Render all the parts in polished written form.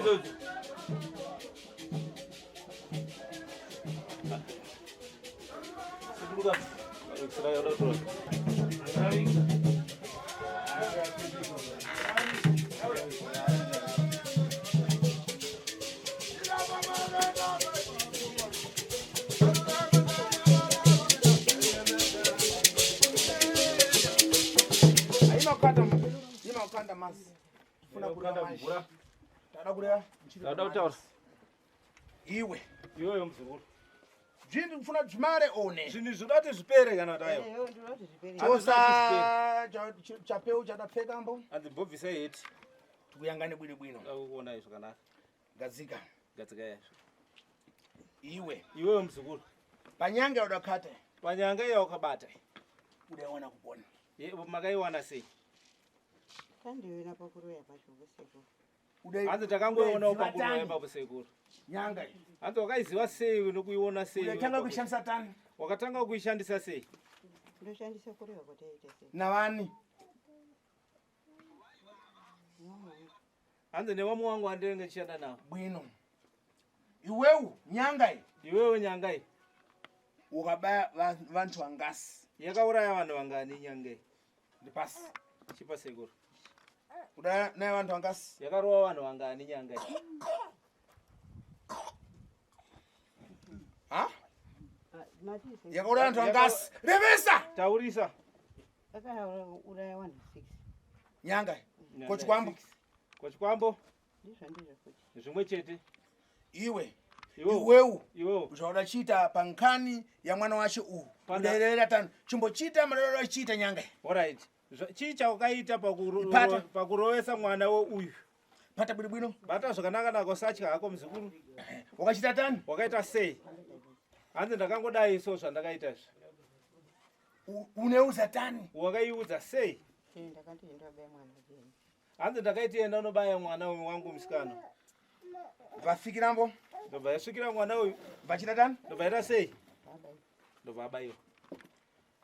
Idzodzo. Sekuru ka. Sira yoda kutora. Tada kutaura. Iwe. Iwewe muzukuru. Zvinhu ndikufuna zvimare one. Zvinhu izvi zvoda kuti zvipere kana kuti aiwa. Chosa chapeu chatapfeka mbo. Hanzi mbobvisai heti. Tikuyangane bwino bwino. Ndakukuonai zvakanaka. Gadzika. Gadzika yazvo. Iwe. Iwewe muzukuru. Panyanga yoda kata. Panyanga iya wakabata. Udaiwana kupona. Makaiwana sei? Tandiona pakuroya pacho sekuru. Hanzi takangoionawo pakuroya ipapo sekuru. Nyanga iyi. Hanzi wakaiziva sei nokuiona sei? Wakatanga kuishandisa tani. Wakatanga kuishandisa sei? Ndoshandisa kuroya kwataita sei? Navani? Hanzi nevamwe wangu vandinenge ndichishanda navo. Bwino. Iwewe nyanga iyi. Iwewe nyanga iyi. Ukabaya vantu vangasi. Yakauraya vanhu vangani nyanga iyi? Ndipasi. Chipa sekuru. Kuda naye vantu vangasi. Yakarova vanhu vangani nyanga iyi? Ha? Yakauraya vantu vangasi. Revesa. Taurisa. Yakauraya vanhu 6. Nyanga. Kochikwambo. Kochikwambo. Ndizvo ndizvo futi. Zvimwe chete. Iwe. Iwewu. Iwewu. Zvauda chiita pankani yamwana wacho uhu. Kuderera tano. Chimbochiita madororo achiita nyanga. All right. Chii chaukaita pakurovesa mwana weuyu? Bata bwino bwino. Bata zvakanaka nako usatya hako muzukuru. Wakachita tani? Wakaita sei? Hanzi ndakangodai so zvandakaita izvi. Uneuza tani? Wakaiudza sei? Hanzi ndakaiti enda unobaya mwana uyu wangu musikana. Vafikirambo? Ndobva yasvikira mwana uyu. Vachita tani? Ndobva yaita sei? Ndobva abaiwa.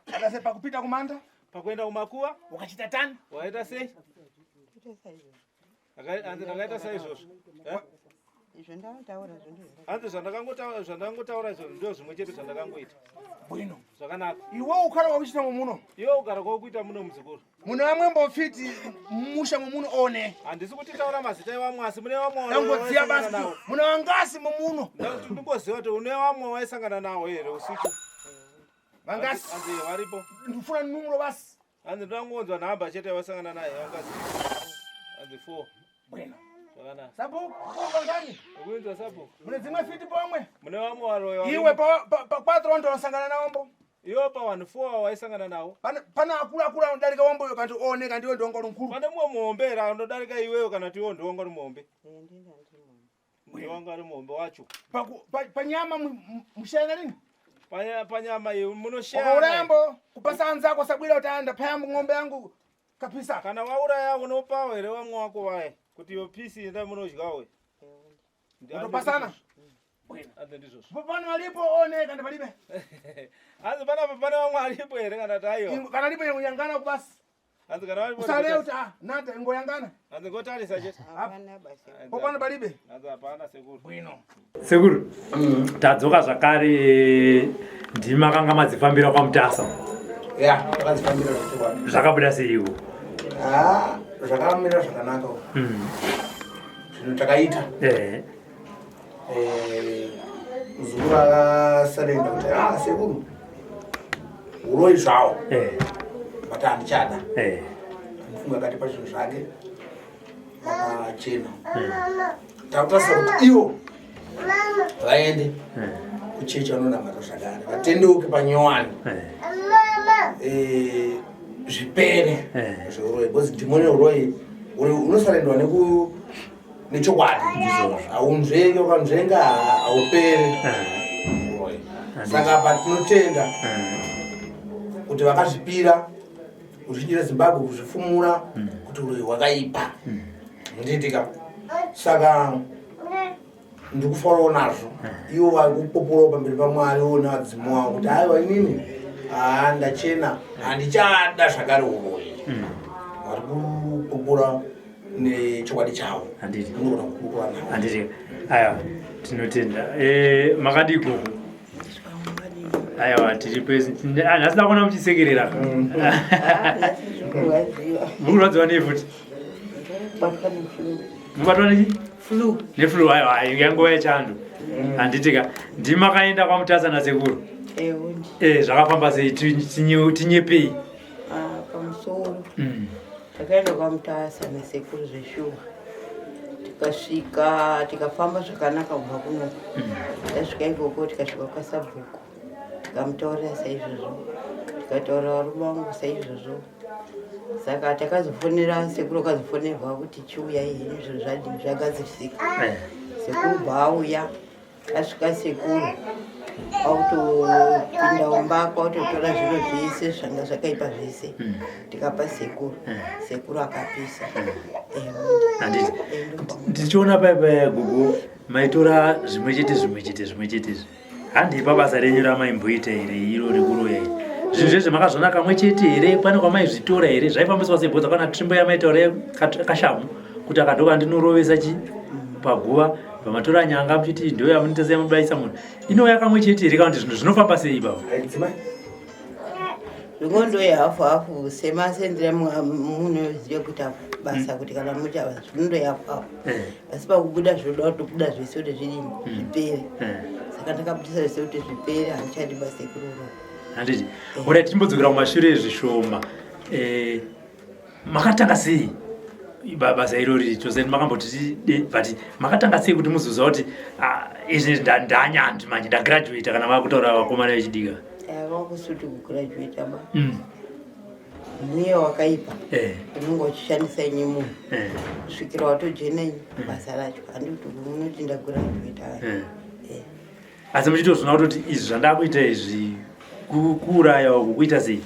Akaita sei pakupinda kumanda? Pakuenda kumakuva? Wakachita tani? Wakaita sei? Hanzi ndakaita saizvozvo. Eh? Izvo ndakataura zvo ndizvo. Hanzi zvandakangotaura zvandakangotaura izvo ndizvo zvimwe chete zvandakangoita. Bwino. Zvakanaka. Iwe ukara wakuchita muno. Iwe ugara kwakuita muno muzukuru. Mune vamwe mbofiti musha mumuno one. Handisi kuti taura mazita evamwe asi mune vamwe Ndangoziva basi mune vangasi mumuno. Ndingoziva kuti une vamwe waisangana nawo here usiku. Vangasi. Hanzi varipo. Ndifuna numero basi. Hanzi ndangonzwa nhamba chete wasangana naye vangasi. Hanzi 4. Bwino. Zvakanaka. Sabhuku vangani? Ukuinzwa sabhuku. Mune dzimwe fiti pomwe. Mune vamwe varoyi. Iwe pa pa kwatro ndo wasangana nawo mbo. Iwe pa vanhu 4 waisangana nawo. Pane pane akuru akuru anodarika wambo iyo kanti one kanti iwe ndiwanga uri mukuru. Pane mumwe muhombe here anodarika iwewe kana kuti iwe ndiwanga uri muhombe? Eh, ndini Ndiwanga uri muhombe wacho. Panyama mushayana rini? Panyama iyo munoshayana. Wakauraya mbo kupasa anzako sabwira kuti anda paya ng'ombe yangu kapisa. Kana wauraya unopawo here vamwe wako vaya kuti iyo pisi enda munodyawo. Unopasana? Hanzi ndizvozvo. Pano alipo one kana palibe. Hanzi panapa pane vamwe alipo here kana kuti aiwa. Kana alipo yangana kubasi. Hanzi kana varipo. Usale kuti ah nata ingoyangana. Hanzi ngotarisa chete. Hapana basi. Popano palibe. Hanzi hapana sekuru. Bwino. Sekuru. Tadzoka zvakare ndimi makanga madzifambira kwaMutasa. Ya, takadzifambira zvechokwadi. Zvakabuda seiwo? Ah, zvakamira zvakanaka. Zvinhu takaita. Eh. Eh, muzukuru akasarenda kuti ah sekuru uroyi zvawo eh. but handichada eh. mufunga akati pazvinhu zvake wakachena takutarisa kuti ivo vaende kuchechi vanonamata zvakare vatendeuke panyowani zvipere zveuroyi because dhimoni reuroyi unosarendwa neku nechokwadi haunzvengi ukanzvenga hauperi eh. saka apa tinotenda eh. kuti vakazvipira kuzhinji rezimbabwe kuzvifumura hmm. kuti uroyi hwakaipa hmm. ndiitika saka ndikufarawo nazvo eh. ivo vakupopurawo pamberi pamwari wo nevadzimu wavo kuti aiwa inini haa ndachena handichada zvakare uroyi hmm. vari kupopura. Nechokwadi chavo. Handiti. Munogona kukurukura navo. Handiti. Aiwa, tinotenda. Eh, makadii gogo? Aiwa, tiri pesi. Ah, nhasi ndakuona muchisekerera. Muri kurwadziwa nei futi? Mubatwa nechi? Flu. Neflu, aiwa, inga nguva yechando. Handitika. Ndimakaenda kwaMutasa nasekuru. Ewo. Eh, zvakafamba sei? Tinyepei. Ah, pamusoro. Takaenda kwaMutasa nasekuru zveshuwa. Tikasvika, tikafamba zvakanaka kubva kunoku. Tasvika ikoko, tikasvika kwasabhuku. Tikamutaurira saizvozvo. Tikataurira varume vangu saizvozvo. Saka takazofonera sekuru, akazofonerwa kuti chiuyai henyu, zviro zvadii, zvagadzirisika. Sekuru bva auya, asvika sekuru autopinda mumba, kwautotora zviro zvese zvanga zvakaipa zvese, tikapa sekuru. Sekuru akapisa. Handiti. Ndichiona paya paya, gogo, maitora zvimwe chete, zvimwe chete, zvimwe chete izvi. Handei pabasa renyu ramaimboita here iro rekuroya iri? Zvinhu zvezve makazviona kamwe chete here? Pane kwamaizvitora here? Zvaifambiswa sei? Bhodza kana tsvimbo yamaitaura kashamu kuti akadoka ndinorovesa chi paguva, pamatora nyanga muchiti ndo yamunoita seyamubayisa munhu, inouya kamwe chete here kana kuti zvinhu zvinofamba sei baba? Dzimai. Zvingondo yehafu hafu, semasenzera munoziva kuita basa kuti kana mucha zvinondo yahafu hafu, asi pakubuda zvinoda kutobuda zvese kuti zvidini, zvipere. Saka ndakabudisa zvese kuti zvipere, handichadi basa ekuroro. Handiti. Alright, timbodzokera kumashure zvishoma. Makatanga sei basa irori chose? Makamboti but makatanga sei kuti muzoziva kuti ah, izvi ndanyanzvi manje, ndagraduata, kana vakutaura vakomana vechidika? Vakusuti kugraduata ba. Mweya wakaipa unenge uchishandisa inyi munhu kusvikira watojena inyi basa racho. Handikuti munoti ndagraduata. Asi muchitozviona kutoti izvi zvandakuita izvi kuuraya uku kuita sei?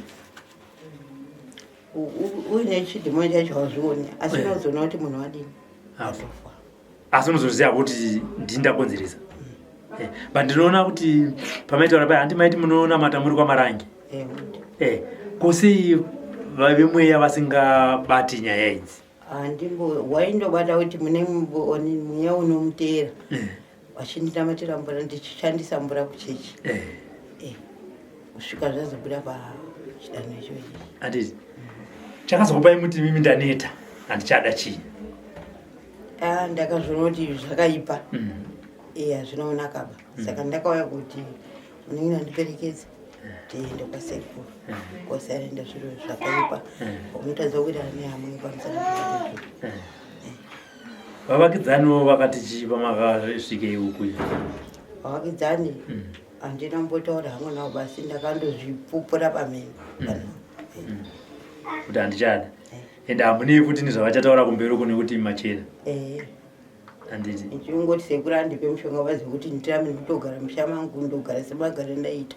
Uine chidhimoni chacho hauzvioni, asi unozoona kuti munhu wadini. Afa. Azofa. Asi unozoziva kuti ndini ndakonzeresa. But ndinoona kuti pamaitaura paya, handi maiti munonamata muri kwaMarange? Kosei vemweya vasingabati nyaya idzi? Handimbo waindobata kuti mune mweya unomuteera, vachindinamatira mvura, ndichishandisa mvura kuchechi, kusvika zvazobuda pachidanho ichochi. Handiti. Chakazokupai muti mimi ndaneta, handichada, chii? Ah, ndakazviona kuti zvakaipa. Hazvina kunakaba. Saka ndakauya kuti munenge nandiperekedza tiende kwasekuru kwasarenda zviro zvakaipa, unotadza kuwirirana nehamwe pamusana pezvo. Vavakidzaniwo vakati chii pamakasvike uku? Vavakidzani handina mbotaura hangu navo basi, ndakandozvipupura pamene. Kuti handichada, ende hamunei futi nezvavachataura kumberi uko nekuti machena. Handiti. Ndichingoti sekuru andipe mushonga, vazive kuti ndirambe ndikutogara musha mangu, ndogara semagare ndaita.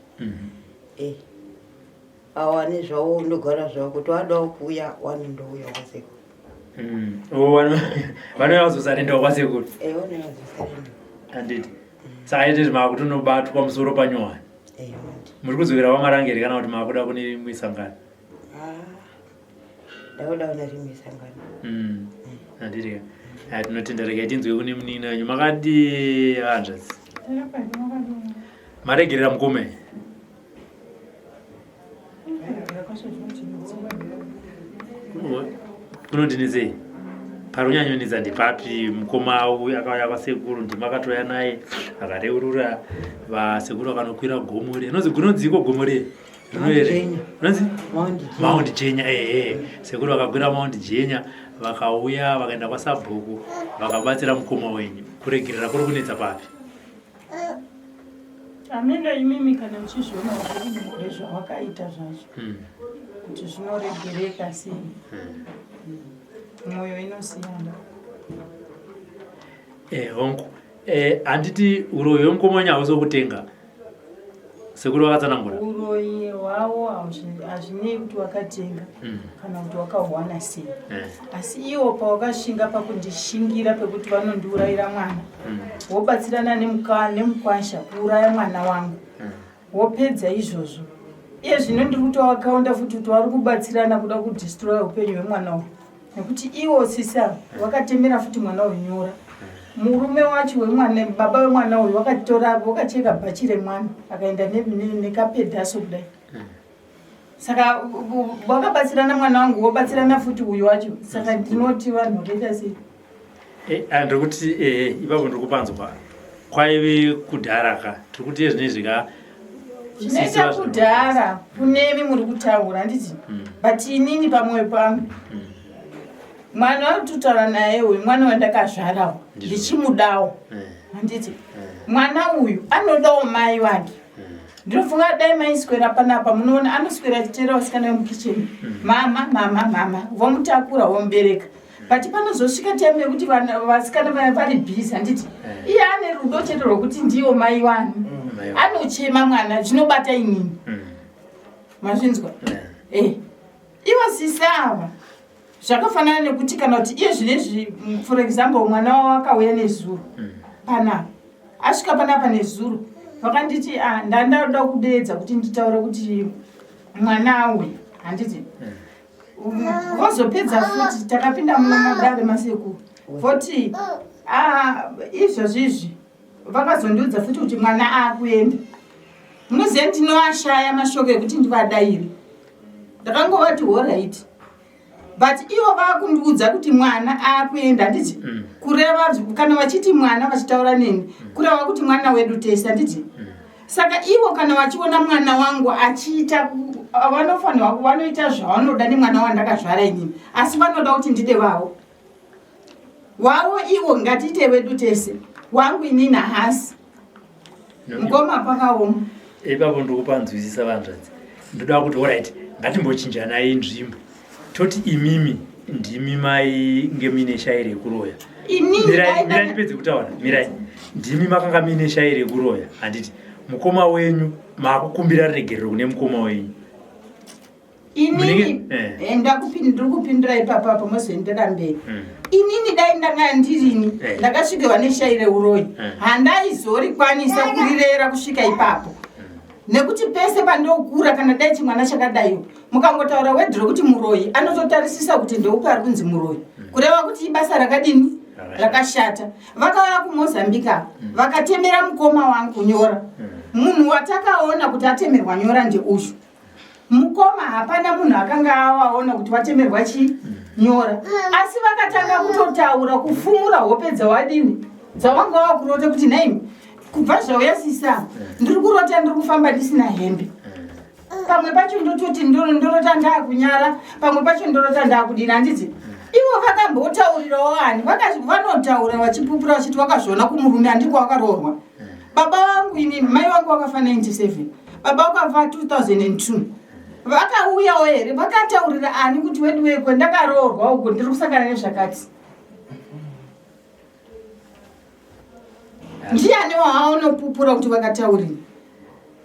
Awane zvavo, ndogara zvavo, kuti wadawo kuuya wanondouya kwasekuru. Oh, vanouya vazosarendawo kwasekuru? Vanouya vazosarenda. Handiti. Saka ite maakutonobatwa musoro panyowani? Ndi. Muri kudzokera kwaMarange kana kuti maakuda kune rimwe sangano? Ah, ndakuda kuna rimwe sangano. Handiti. Aya, tinotenda. Regai tinzwe kune munini wenyu. Makadi, hanzvadzi? Maregerera mukome? Kunondinetsei? Pari kunyanyonetsa ndepapi? Mukoma uyu akauya kwasekuru, ndimakatoya naye, akareurura, vasekuru vakanokwira gomo re rinonzi, rinonziko gomo re Mount Jenya. Rinonzi? Mount Jenya. Mount Jenya, ehe. Sekuru vakakwira Mount Jenya, vakauya, vakaenda kwasabhuku, vakabatsira mukoma wenyu. Kuregerera kuri kunetsa papi? Amene imimi kana muchizviona kuti zvawakaita zvacho kuti zvinoregereka sei, mwoyo inosiyana. Hongu. Handiti uroyi hwemukoma wenyu hausi wekutenga? Sekuru vakatsanangura. Uroyi hwavo hazvinei kuti wakatenga kana kuti wakahuwana sei, asi iwo pawakashinga pakundishingira pekuti vanondiurayira mwana, wobatsirana nemukwasha kuuraya mwana wangu, wopedza izvozvo, iye zvino ndiri kutoakaunda futi kuti vari kubatsirana kuda kudestroya upenyu hwemwana uyu. Nekuti iwo sisi ava wakatemera futi mwana uyu nyora. Murume wacho wemwana, baba wemwana uyu wakatora wakacheka bhachi remwana akaenda nekapedhaso kudai. Saka wakabatsirana mwana wangu wobatsirana futi uyu wacho. Saka ndinoti vanhu vakaita sei? Eh, ah, ndiri kuti eh, ipapo ndiri kupanzwa kwaive kudhara ka tiri kuti zvinezvi ka zvinoita kudhara kunemi muri kutaura handiti mm. but inini pamwoyo pangu mm. mwana watotaura naye uyu mwana wandakazvarawo ndichimudawo eh. handiti eh. mwana uyu anodawo mai vake eh. ndinofunga dai maiswera panapa munoona anoswera achiteera vasikana vemukicheni mm. mama mama mama vomutakura vomubereka but panozosvika time yekuti vasikana vaya vari busy handiti eh. iye ane rudo chete rwekuti ndiwo mai wani mm. anochema mwana zvinobata inini mm. mazvinzwa eh. eh. ivo sisi ava zvakafanana nekuti kana kuti iye zvinezvi mm, for example mwana wavo akauya nezuro panapa asvika panapa nezuro vakanditi ah, ndandada kudeedza kuti nditaure kuti mwana auya handiti vozopedza futi takapinda muno madare masekuru voti ah, izvozvi izvi vakazondiudza futi kuti mwana akuenda munoziva ndinoashaya mashoko ekuti ndivadaire ndakangovati horaiti but ivo vakundiudza kuti mwana akuenda handiti mm. kureva kana vachiti mwana vachitaura neni mm. kureva kuti mwana wedu tese handiti mm. Saka ivo kana vachiona mwana wangu achiita vanofanirwa vanoita zvavanoda nemwana wandakazvara inini asi vanoda kuti ndide vavo wavo ivo ngatiite wedu tese wangu inini haasi mukoma pakaoma ipapo ndikupa nzwisisa vanzvadzi ndoda kuti orit ngatimbochinjanai nzvimbo toti imimi ndimi mainge muine shai rekuroya mirai ndipedze kutaura mirai ndimi makanga muine shai rekuroya handiti mukoma wenyu makukumbira regerero kune mukoma wenyu inini eh. Eh, ndiri kupindura ipapapo mozoendera mberi hmm. inini dai ndanga ndirini eh. ndakasvikirwa neshai reuroyi handaizorikwanisa kurirera kusvika ipapo hmm. nekuti pese pandokura kana dai chimwana chakadaiwo mukangotaura wedhi rokuti muroyi anototarisisa kuti ndeupi ari kunzi muroyi mm. kureva kuti ibasa rakadini rakashata vakauya kumozambique ava mm. vakatemera mukoma wangu nyora mm. munhu watakaona kuti atemerwa nyora ndeuyu mukoma hapana munhu akanga awaona kuti watemerwa chii nyora asi vakatanga kutotaura kufumura hope dzawadini dzawanga wakurota kuti nhaimi kubva zvauya sisa ndiri kurota ndiri kufamba ndisina hembe pamwe pacho ndototi ndorota ndakunyara pamwe pacho ndorota ndakudini handiti ivo vakambotaurirawo ani vanotaura vachipupura vachiti vakazviona kumurume handiko wakaroorwa baba vangu inini mai vangu vakafa 97 baba vakafa 2002 vakauyawo here vakataurira ani kuti wedu wekwe ndakaroorwa uko ndiri kusangana nezvakati Ndiani waaunopupura kuti vakataurira?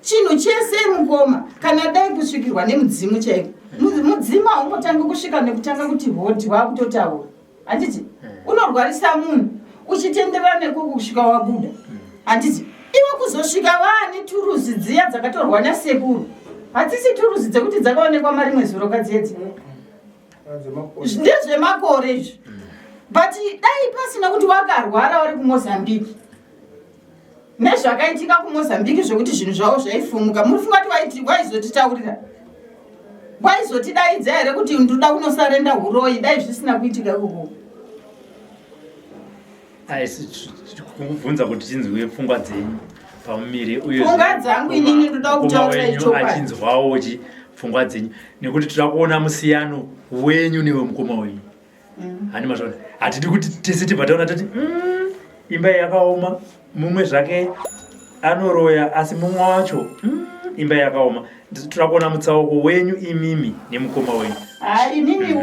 Chinhu chese mukoma, kana dai kusvikirwa nemudzimu chaiko. Mudzimu haungotangi kusvika nekutanga kuti hodhi wakutotaura. Handiti? Hmm. Unorwarisa munhu uchitenderera nekoko kusvika wabuda. Hmm. Handiti? Iwe kuzosvika waane turuzi dziya dzakatorwa nasekuru. Hadzisi turuzi dzekuti dzakaonekwa marimwe zuro kadziedzi. Ndezvemakore izvi. But dai pasina kuti wakarwara uri kuMozambique nezvakaitika kuMozambique zvekuti zvinhu zvavo zvaifumuka muri funga kuti waizotitaurira waizotidaidza here kuti ndoda kunosarenda huroyi dai zvisina kuitika ikoko kungubvunza kuti tinzwe pfungwa dzenyu pamumire uye pfungwa dzangu inini ndoda kutaura ichokwadi achinzwawo chi pfungwa dzenyu nekuti toda kuona musiyano wenyu newemukoma wenyu mm. hani mazvaona hatidi kuti tese tibva taona toti mm, imba yakaoma mumwe zvake anoroya asi mumwe wacho mm, imba yakaoma toda kuona mutsauko wenyu imimi nemukoma wenyu ha inini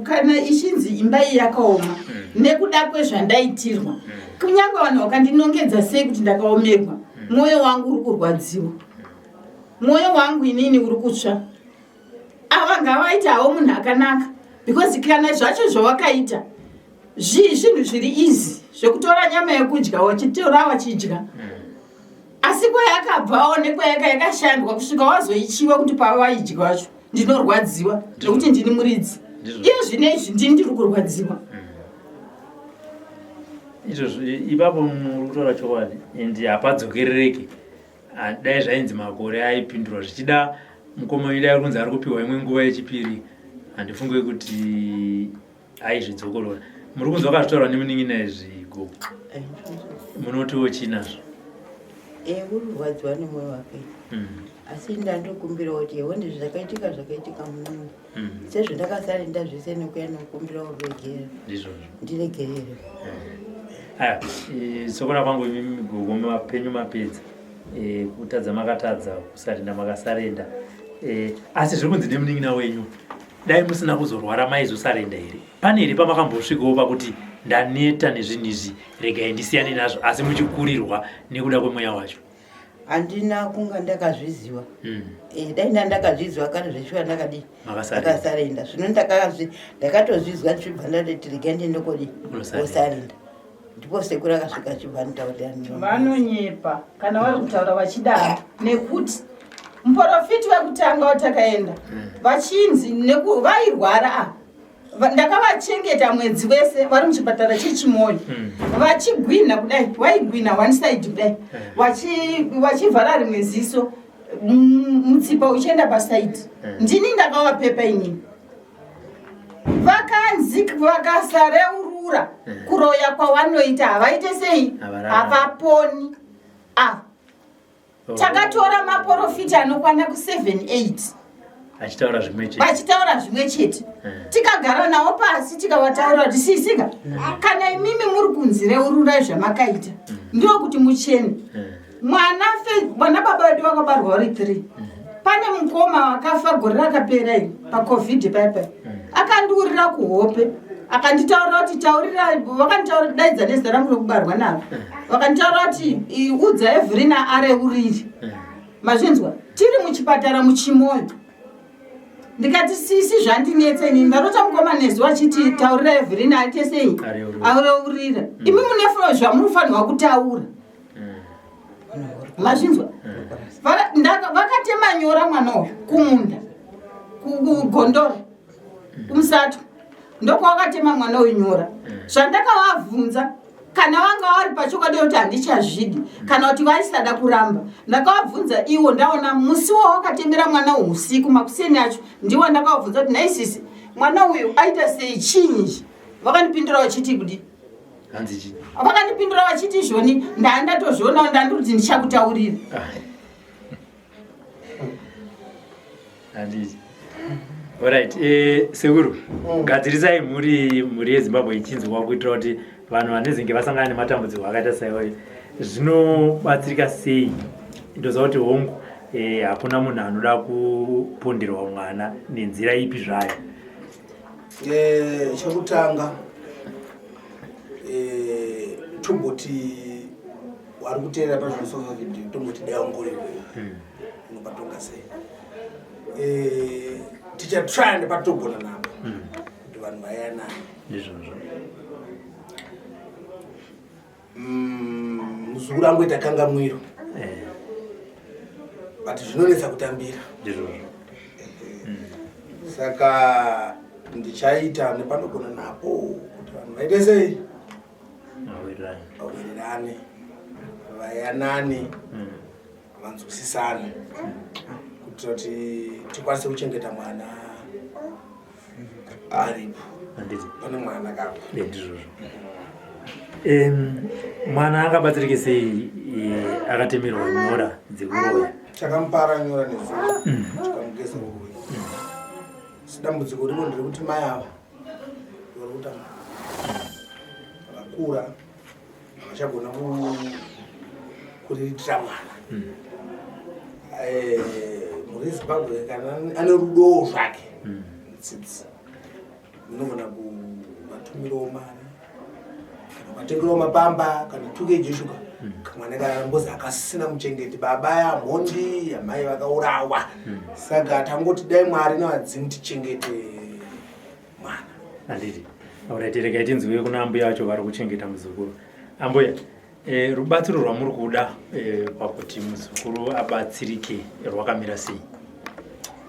kana ichinzi imba iyi yakaoma mm. nekuda kwezvandaitirwa mm. kunyange vanhu vakandinongedza sei kuti ndakaomerwa mm. mwoyo wangu uri kurwadziwa mwoyo wangu inini uri kutsva ava ngavaita havo munhu akanaka because kana zvacho zvawakaita zvii zvinhu zviri easy zvekutora nyama yekudya wachitora wachidya asi kwayakabvawo nekwayaka yakashandwa kusvika wazoichiwa kuti pavaidya wacho ndinorwadziwa nekuti ndini muridzi. Iye zvino izvi ndini ndiri kurwadziwa. Izvozvo ipapo muri kutaura chokwadi and hapadzokerereki. Ah, dai zvainzi makore aipindurwa zvichida mukoma wenyu dai kunzi ari kupiwa imwe nguva yechipiri handifunge kuti aizvidzokorora. Muri kunzwa akazvitaura nemunin'ina izvi gogo, munotiwo chii nazvo? Eh, uri kurwadziwa nemwoyo wake. Asi ndandokumbirawo kuti ewo ndizvo zvakaitika zvakaitika munini. Sezvo ndakasarenda zvese nekuya nokumbirawo ruregero. Ndizvozvo. Ndiregerere. Aya, sokona kwangu imimi gogo mapenyu mapedza. Kutadza makatadza, kusarenda makasarenda. Asi zviri kunzi nemunin'ina wenyu dai musina kuzorwara maizosarenda here? Pane here pamakambosvikawo pakuti ndaneta nezvinhu izvi regai ndisiyane nazvo asi muchikurirwa nekuda kwemweya wacho? Handina kunga ndakazviziva. Dai ndandakazviziva kare zveshuwa ndakadii? Ndakasarenda. Zvino ndakatozvizwa ndichibva ndatoti regai ndiende kodii? Kosarenda. Ndipo sekuru akasvika achibva anditaurira. Vanonyepa kana vari kutaura vachidaro nekuti muprofiti wekutanga watakaenda vachinzi vairwara ava. Ndakavachengeta mwedzi wese vari muchipatara cheChimoyo. Vachigwinha kudai, vaigwinha one side kudai, vachivhara rimwe ziso, mutsipa uchienda pasaidi. Ndini ndakavapepa inini. Vakanzi vakasareurura kuroya kwavanoita havaite sei? Havaponi. Takatora maprofita anokwana ku 7 8 achitaura zvimwe chete, vachitaura zvimwe chete. Tikagara navo pasi tikavataurira kuti sisika, kana imimi muri kunzi reururai zvamakaita ndokuti muchene. Mwana vana baba vedu vakabarwa vari 3. Pane mukoma wakafa gore rakapera iri paCovid paya paya, akandiurira kuhope akanditaurira kuti taurira, vakanditaurira daidza nezita rangu rekubarwa naro, vakanditaurira kuti udza Evelina areuriri. Mazvinzwa? Tiri muchipatara muChimoyo. Ndikati sisi zvandinetsa inini, ndarota mukoma nezuva achiti taurira Evelina aite sei? Areurira. Imi mune zvamunofanirwa kutaura. Mazvinzwa? Vakatema nyora mwana uyu kumunda, kugondora, kumusato. Ndokwavakatema mwana uyu nyora. Zvandakavabvunza kana vanga vari pachokwadi kuti handichazvidi kana kuti vaisada kuramba, ndakavabvunza iwo ndaona musi wawakatemera mwana uyu usiku makuseni acho ndiwo ndakavabvunza kuti nhai sisi mwana uyu aita sei chinyi? Vakandipindura vachiti kudi Vakandipindura vachiti izvoni ndandatozviona ndandiri kuti ndichakutaurira. Handiti. Alright, sekuru, gadzirisai mhuri yeZimbabwe ichinzwa kuitira kuti vanhu vanezenge vasangana nematambudziko akaita saiwayo zvinobatsirika sei. Ndoziva kuti hongu, hakuna munhu anoda kuponderwa mwana nenzira ipi zvayo. Chekutanga, tomboti wari kuteerera pazvinosofa video, tomboti dai wangorerwe unopatonga sei? Tichatrya nepatogona napo kuti vanhu vayanane. Ndizvozvo. Muzukuru angoita kangamwiro. But zvinonetsa kutambira. Ndizvozvo. Saka ndichaita nepanogona napo kuti vanhu vaite sei? Vawirirane, vayanane, vanzwisisane kuitira kuti tikwanise kuchengeta mwana aripo. Handiti. Pane mwana kapa. Ndizvozvo. Mwana angabatsirike sei akatemerwa nyora dzekuroya? Takamupara nyora nezuro, tikamugeza uroyi. Asi dambudziko rimo nderekuti mai ava vari kutamba vakura havachagona kuriritira mwana. Mhuri yeZimbabwe kana ane rudowo zvake netsitsi, munogona kuvatumirawo mari kana kuvatengerawo mapamba kana 2 kg shuga. Kamwana karambozi akasina muchengeti, baba yamhondi, amai vakaurawa. Saka tangoti dai Mwari nevadzimu tichengete mwana. Handiti. Alright, regai tinzwe kuna ambuya vacho vari kuchengeta muzukuru. Ambuya, rubatsiro rwamuri kuda pakuti muzukuru abatsirike rwakamira sei?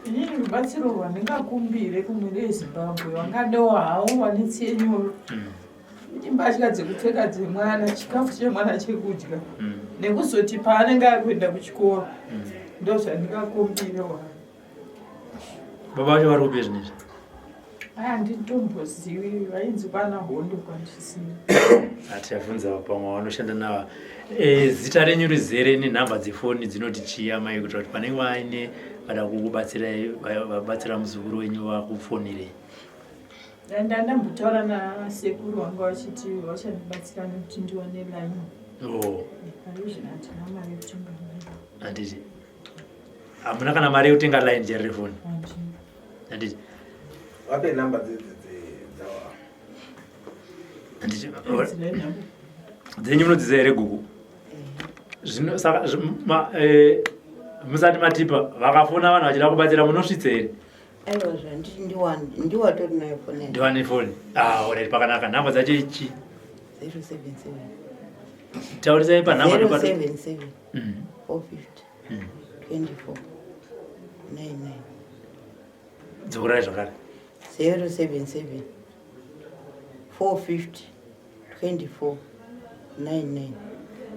Inini rubatsiro rwandingakumbire kumhuri yeZimbabwe vangadewo hawo vane tsiye nyoro imbatya dzekupfeka dzemwana, chikafu chemwana chekudya nekuzoti paanenge akuenda kuchikoro ndozvandingakumbirewo. Baba vacho vari kupi zvinezvi? Handitombozivi, vainzi kwana Hondo kwandisivi. Hatichabvunza pamwe vanoshanda nava. E, zita renyu rizere nenhamba dzefoni dzinoti chii amai kuitira kuti panenge vaine vada kukubatsirai vabatsira muzukuru wenyu vakufonirei. Ndandambotaura nasekuru vanga vachiti vachandibatsira nekuti ndiwane line. Oh. Parizvino handina mari yekutenga line. Handiti. Hamuna kana mari yekutenga line chero refoni. Handiti. Vape number dzawa. Handiti. Dzenyu munodziziva here gugu? Zvino saka eh, musati matipa vakafona vanhu vachida kubatsira munosvitsa here? Aiwa zvanditi ndiwatori nayo foni. Ndiwane foni. Ah, alright pakanaka. Nhamba dzacho ichi? 077. Taurisai panhamba 077. 450. 24 99. Dzokerai zvakare. 077 450 24 99.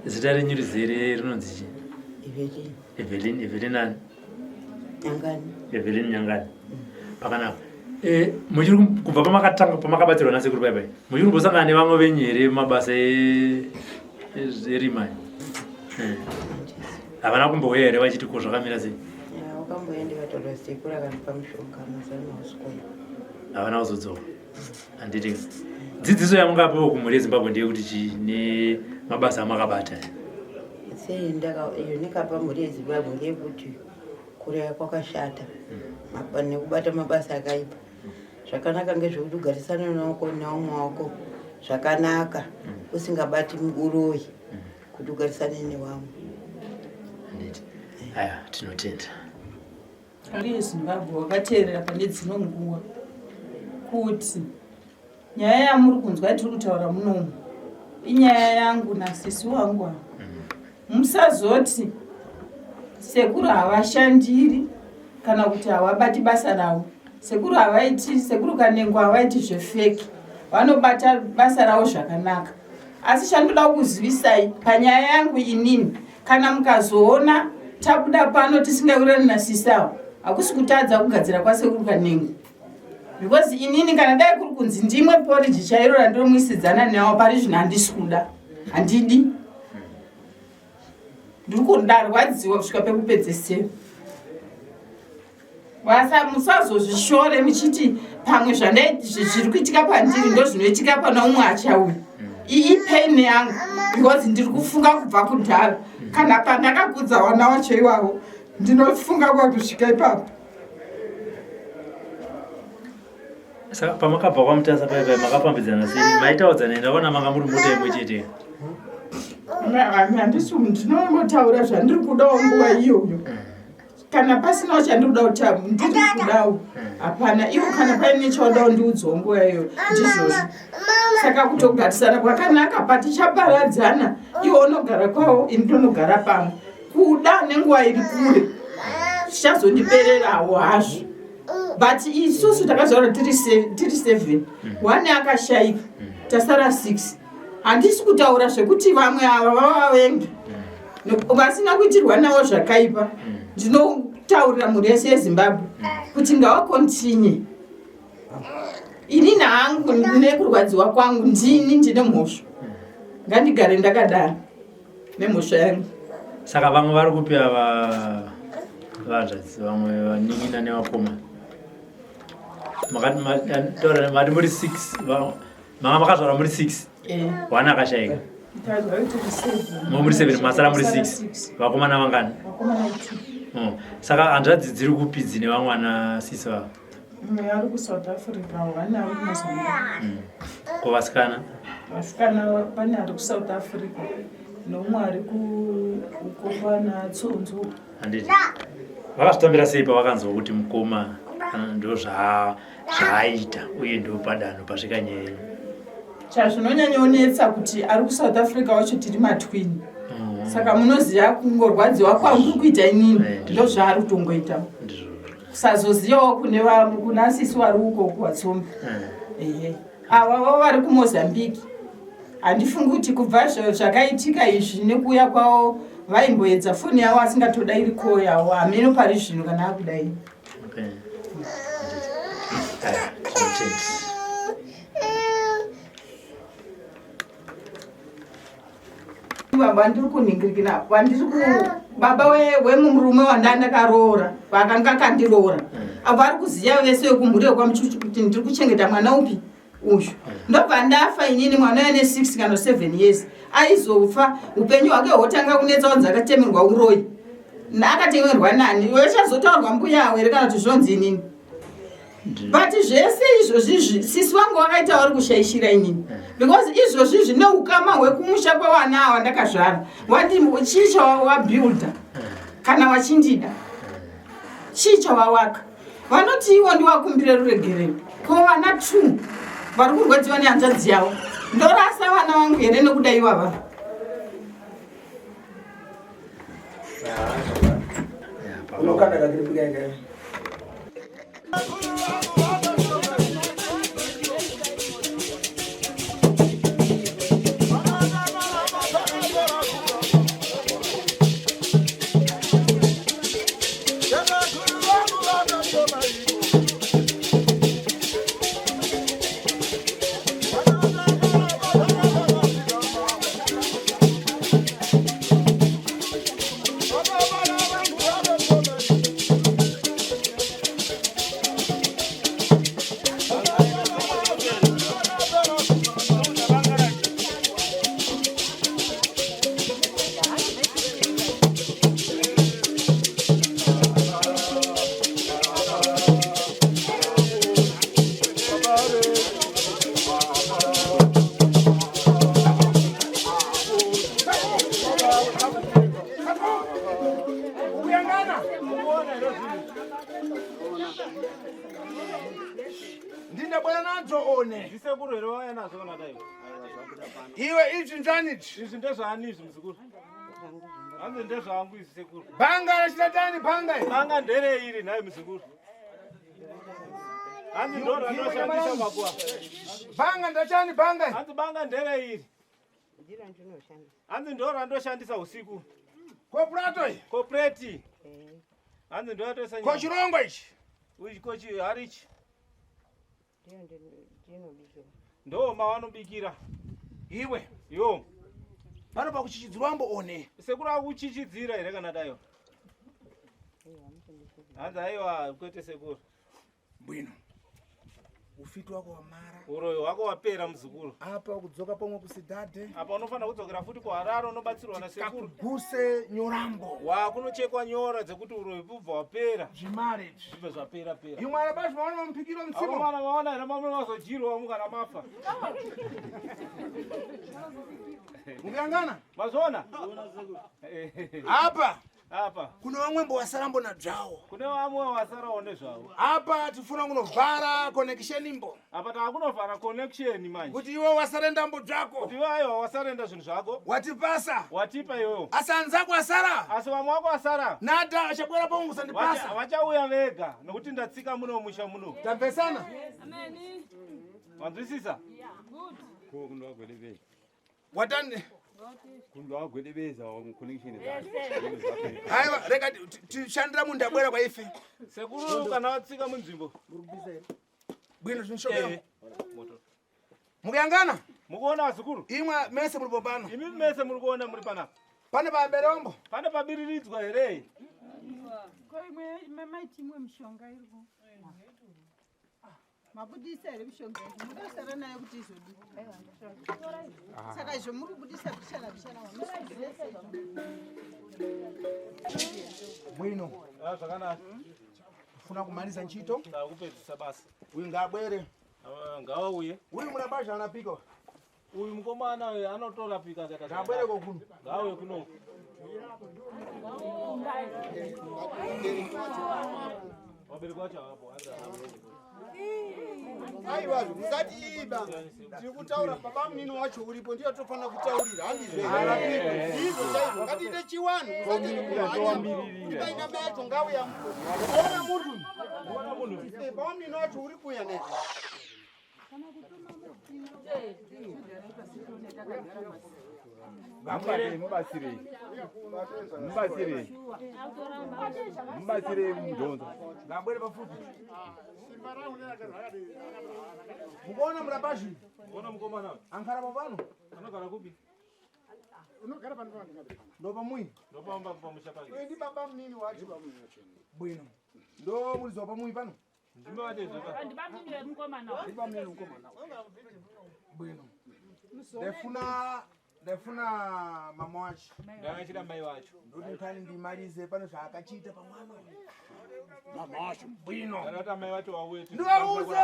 Zita renyu rizere rinonzi chii? Evelyn. Evelyn, Evelyn ani? Nyangani. Evelyn Nyangani. Pakanaka. Eh, muchiri kubva pamakatanga pamakabatsirwa nasekuru pai pai. Muchiri kumbosangana nevamwe venyu here mabasa erima? Eh. Havana kumbouya here vachiti ko zvakamira sei? Wakamboenda ndikatorwa sekuru akandipa mushonga mazana usikuya. Havana kuzodzoka. Handiti. Dzidziso yamungapiwa kumhuri yeZimbabwe ndeyekuti chii nemabasa amakabata? Sei ndaka iyo ndikapa mhuri yeZimbabwe ndeyekuti kuraya kwakashata nekubata mabasa akaipa. Zvakanaka ngezvekuti ugarisane newako neumwe wako zvakanaka usingabati uroyi kuti ugarisane nevamwe. Handiti. Aya tinotenda. Mhuri yeZimbabwe wakateerera pane dzino nguva kuti nyaya yamuri kunzwa yatiri kutaura munomu inyaya yangu nasisi wangu ava. Musazoti sekuru havashandiri kana kuti havabati basa ravo. Sekuru havaiti, sekuru Kanengo havaiti zvefeki, vanobata basa ravo zvakanaka. Asi chandoda kukuzivisai panyaya yangu inini, kana mukazoona tabuda pano tisingawirirani nasisi avo, hakusi kutadza kugadzira kwasekuru Kanengo. Because inini kana dai kuri kunzi ndimwe porridge chairo randinomwisidzana nawo pari zvino handisi kuda, handidi. Ndiri kundarwadziwa kusvika pekupedzesera. Vasa musazozvishore muchiti pamwe zviri kuitika pandiri ndozvinoitika pana umwe achauya. Iyi pain yangu because ndiri kufunga kubva kudhara. Kana pandakakudza vana wacho iwavo ndinofunga kwakusvika ipapo. Saka pamakabva kwaMutasa paya paya makafambidzana sei? Maitaudzana here? Ndakaona manga muri mota imwe chete. Handisi ndinongotaura zvandiri kudawo nguva iyoyo. Kana pasinawo chandiri kuda kutaura ndiri kudawo hapana. Ivo kana paine chaudawo ndiudzawo nguva iyoyo ndizvozvo. Saka kutogarisana kwakanaka patichaparadzana iwo unogara kwawo ini ndonogara pamwe. Kuda nenguva iri kure zvichazondipererawo hazvo. But isusu takazvarwa tiri 7 one akashaika tasara 6. Handisi kutaura zvekuti vamwe ava vavavenga vasina kuitirwa navo zvakaipa. Ndinotaurira mhuri yese yeZimbabwe kuti ngavakontinye. Inini hangu nekurwadziwa kwangu ndini ndine mhosva, ngandigare ndakadaro nemhosva yangu. Saka vamwe vari kupi ava vanzvadzi, vamwe vanin'ina nevakoma? Makati muri 6, manga makazvarwa muri 6, one akashaika. Muri 7, masara muri 6. Vakomana vangani? Saka hanzvadzi dziri kupi dzine vamwe vana sisi vavo? Mumwe ari kuSouth Africa, one ari kuMozambique. Ko vasikana? Vasikana pane ari kuSouth Africa neumwe ari uko kwana Tsonzo. Handiti. Vakazvitambira sei pavakanzwa kuti mukoma ndo zvaaita uye ndo padanho pasvika nyaya yenyu? Chazvinonyanyonetsa kuti ari kuSouth Africa wacho tiri matwini. Saka munoziva kungorwadziwa kwandiri kuita inini ndo zvaari kutongoita. Kusazozivawo kune kuna sisi vari uko kuwatsombe. Ehe. Ava vavo vari kuMozambique. Handifungi kuti kubva zvakaitika izvi nekuuya kwavo vaimboedza foni yavo asingatodairi call yavo hameno pari zvino kana akudai. Okay. Vandiri kunhingirikina vandiri ku baba wemurume wandandakaroora vakanga akandiroora mm. avo vari kuziva vese vekumhuri yekwamuchuchu kuti ndiri kuchengeta mwana upi uyu mm. ndobva ndafa inini mwana uya ne6 kana 7 years aizofa upenyu hwake hwotanga kunetsa wanzi akatemerwa uroyi akatemerwa nani wechazotaurwa mbuya awo here kana kuti zvonzi inini but zvese izvozvi sisi vangu vakaita vari kushaishira inini eh. because izvozvi zvine ukama hwekumusha kwewana awa ndakazvara chii chawabuilda eh. kana wachindida eh. chii chawawaka vanoti iwo ndiwakumbire ruregerero ko vana two vari kurwadziwa nehanzvadzi yavo ndorasa vana vangu here nekuda ivava Unokanda kakiripika Ndindabwera nadzo one. Ndisekuru here vauya nazvo kana dai? Iwe izvi nzvani izvi? Izvi ndezvaani izvi muzukuru? Hanzi ndezvangu izvi sekuru. Bhanga rachita bhanga iri. Bhanga nderei iri nhai muzukuru? Hanzi ndo randoshandisa makuwa. Bhanga ndachani bhanga? Hanzi banga nderei iri? Hanzi ndo randoshandisa usiku. Koprato iyi? Kopreti. Hanzi ndo yatoisa. Ko chirongo ichi? Uchi ko chi harichi. Ndo mawanobikira. Iwe. Yo. Pano pakuchichidzirwa mbo one. Sekuru akuchichidzira here kana dayo? Hanzi aiwa kwete sekuru. Bwino. Ufiti wako wamara. Uroyi hwako wapera muzukuru. Apa kudzoka pomwe kusidhadhe. Apa unofanira kudzokera futi kuHarare unobatsirwa nasekuru. Guse nyorambo. Wakunochekwa nyora dzekuti uroyi bubva wapera. Zvimare izvi. Zvibve zvapera pera. Imwe ana bashi maona mamupikiro mutsimo. Akomana maona here mamwe mazojirwa mukana mafa. Mukuyangana? Mazviona? Apa. Apa. Kune vamwe mbo wasara mbo nadzvawo. Kune vamwe wasarawo nezvavo. Apa tifuna kunovhara connection mbo. Apa takunovhara connection manje. Kuti iwe wasarenda mbo dzvako. Kuti iwe aiwa wasarenda zvinhu zvako. Watipasa. Watipa iwewo. Asi anzako asara. Asi vamwe wako asara. Nada achabwera pangu kusandipasa. Vachauya vega nokuti ndatsika muno musha muno. Tamvesana? Amen. Wanzwisisa? Yeah. Good. Ko kundwagwedebei. Watani? Kundwagwedebeza connection zacho. Aiwa rega tishandira munhu ndabwera kwaife. Sekuru kana watsika munzvimbo. Bwino zvinshokera. Eh. Mukuyangana? Mukuona vazukuru? Imwe mese muri pano. Imi mese muri kuona muri panapa. Pane pamberombo? Pane pabiriridzwa here? Ko imwe maiti imwe mishonga iripo. Mabudisa here mishonga iyi? Mudosara nayo kuti izodii? Saka izvo muri kubudisa bishana bishana Bwino. Ah, zvakanaka. Funa kumaliza ntchito. Takupedzisa basa. Uyu ngaabwere. Ah, ngawauye. Uyu munabazha anapika. Uyu mukomana uyu anotorapika akaita Ngaabwere kokuno. Ngauye kuno. Vabereki vacho havapo. Aiwa, musatiiba. Tiri kutaura baba munini wacho uripo ndiye tofanira kutaurira handizvo here? Ndizvo chaizvo. Ngatiite chiwanhu musati kumhanya. Kuti paina mai acho ngauya. Ona munhu. Baba munini wacho uri kuuya ne. Mubatsirei, mubatsirei. Mubatsirei. Mubatsirei mudhonza. Ngabwere pafupi. Mukuona murapazvi? Ona mukomana uyu. Ankara pano. Anogara kupi? Unogara pano pano. Ndopamuyi. Ndopamba pamusha pake. Uyu ndi baba munini wacho. Bwino. Ndo mulizo pamuyi pano. Ndimbatezve. Ndibamnini wemukomana. Ndi baba munini mukomana. Bwino. Ndafuna mama wacho. Ndakachida mai wacho. Ndoti nkhani ndimalize pano zvaakachiita pamwana uyu. Mama wacho. Bwino. Kana kuti amai vacho vauye. Ndiwauze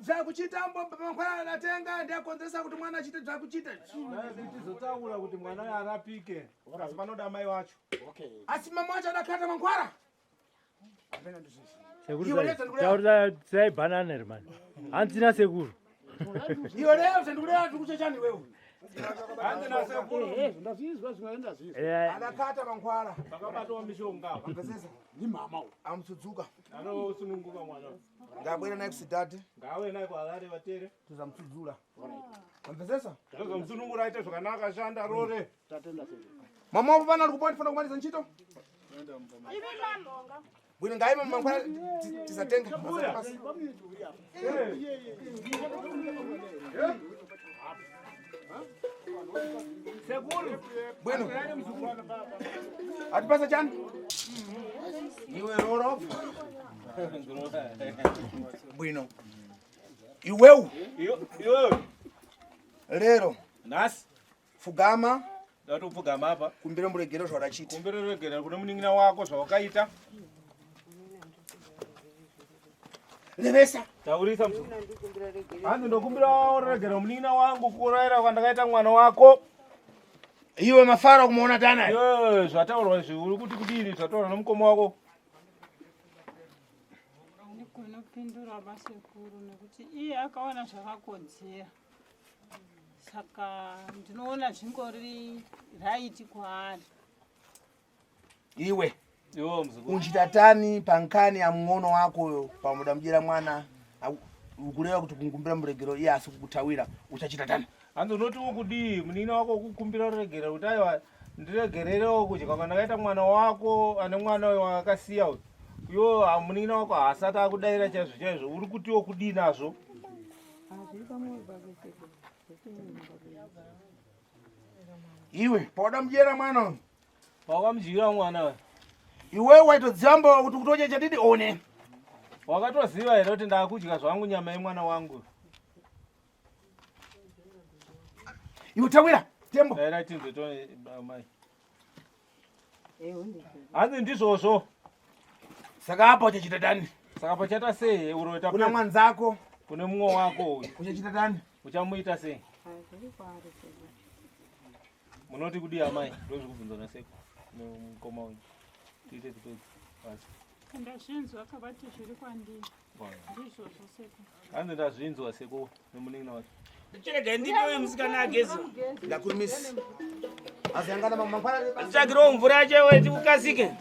zvakuchiita mangwana adatenga ndiakonzeresa kuti mwana achiite zvakuchiita. Tizotaura kuti mwana uyu arapike. Asi panoda mai wacho. Okay. Asi mama wacho adakata mangwara. Apena ndizvizvi. Sekuru Iwe sai- leta ndikureva. taurira sai banana ere mani. Hanzina sekuru. Iwe leo zvandikureva tikuchechani iwewe. Hanzi nasekuru. Ndazvizwa zvimwe ndazvizwa. Eh, Adakata mangwara. Pakabatwa mishonga apa. Mapesesa. Ndi mama uyu. Amutsudzuka. Anosununguka mwana. uyu. Ngabwera naye kusidhadhi. Ngauye naye kwaari vatere. Tuzamutsudzula. Mapesesa. Tozomusunungura aite zvakanaka shanda rore. Tatenda sekuru. Mama wapo pano ari kupa ndifuna kumaliza ntchito. Bwino ngaima mangwara tisatenga. Basi. Sekuru. Bwino. Atipasa chani? Iwe roro. Bwino. Iwewu Iwe. lero Nhasi. fugama Ndati upfugama apa. kumbira muregero zvaudachita. Kumbira regera kune munin'ina wako zvawakaita. Revesa. Taurisa muzukuru. Hanzi ndokumbira regera munin'ina wangu kurayira kwandakaita mwana wako. Iwe mafaro kumuona tana. Iwe zvataurwa izvi uri kuti kudini zvataurwa nomukoma wako. Ndigonopindura basekuru nekuti iye akaona zvakakodzera saka ndinoona zvingori raiti kwaari. Iwe Iwe muzukuru. unchitatani pankani ya mng'ono wako pamuda mujera mwana ukureva kuti kungumbira muregero iye asi kukutawira uchachita tani. Hanzi unoti ukudii munin'ina wako kukumbira ruregero kuti aiwa ndiregererewo kudya kwandakaita mwana wako ane mwana uyu waakasiya uyu. Iwo munin'ina wako haasati akudaira chaizvo chaizvo uri kutiwo kudii nazvo. Iwe pauda mujera mwana uyu Wakamudyira mwana uyu. iwe waitodzamba kuti kutocha chatidi one. Wakatoziva here kuti ndakudya zvangu nyama yemwana wangu. Iwe tawira tembo. Daira tinzwe tone mai. Hanzi ndizvozvo. Saka apa uchachita tani? Saka pachaita sei uroita Kuna mwanzako kune mumwe wako uyu. uchachita tani? Uchamuita sei? Munoti kudii amai? Ndozvikubvunza naseko nemukoma uyu. Tiite tipedze. Basi. Ndazvinzwa kabati zviri kwandiri ndizvozvo sekuru. Hanzi ndazvinzwa seko nemunin'ina wacho. Chirega ndipewe musikana ageze. Ndakurumisi. Azangana mangwana Tsvagirewo mvura yacho iwe tikukasike.